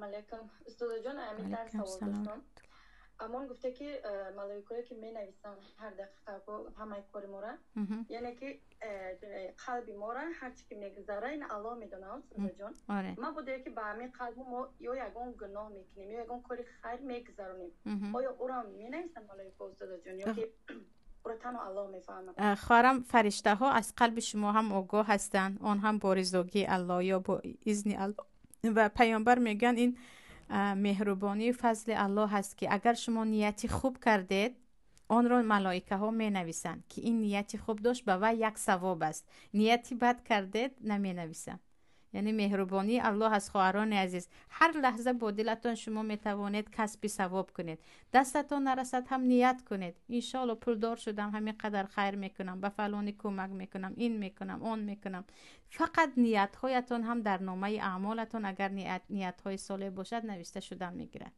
Ассалому алайкум, устодаҷон. Ҳамин тарз савол доштам. Амон гуфта, ки малоикое, ки менависанд ҳар дақиқа ҳамаи кори мора, яъне ки қалби мора ҳарчи ки мегузара, ин Аллоҳ медонад, устодаҷон. Мабодое ки ба ҳамин қалбу мо ё ягон гуноҳ мекунем, ё ягон кори хайр мегузаронем, оё ӯро менависанд малоико, устодаҷон, ё ки ӯро танҳо Аллоҳ мефаҳмад? Хоҳарам, фариштаҳо аз қалби шумо ҳам огоҳ ҳастанд, он ҳам бо ризогии Аллоҳ ё бо изни Аллоҳ. Ва паёмбар мегӯянд, ин меҳрубонию фазли Аллоҳ ҳаст, ки агар шумо нияти хуб кардед, онро малоикаҳо менависанд, ки ин нияти хуб дошт, ба вай як савоб аст. Нияти бад кардед, наменависанд. Яъне меҳрубонии Аллоҳ аст. Хоҳарони азиз, ҳар лаҳза бо дилатон шумо метавонед касби савоб кунед. Дастатон нарасад ҳам, ният кунед: иншоалло, пулдор шудам, ҳамин қадар хайр мекунам, ба фалонӣ кӯмак мекунам, ин мекунам, он мекунам. Фақат ниятҳоятон ҳам дар номаи аъмолатон, агар ниятҳои солеҳ бошад, нависта шудан мегирад.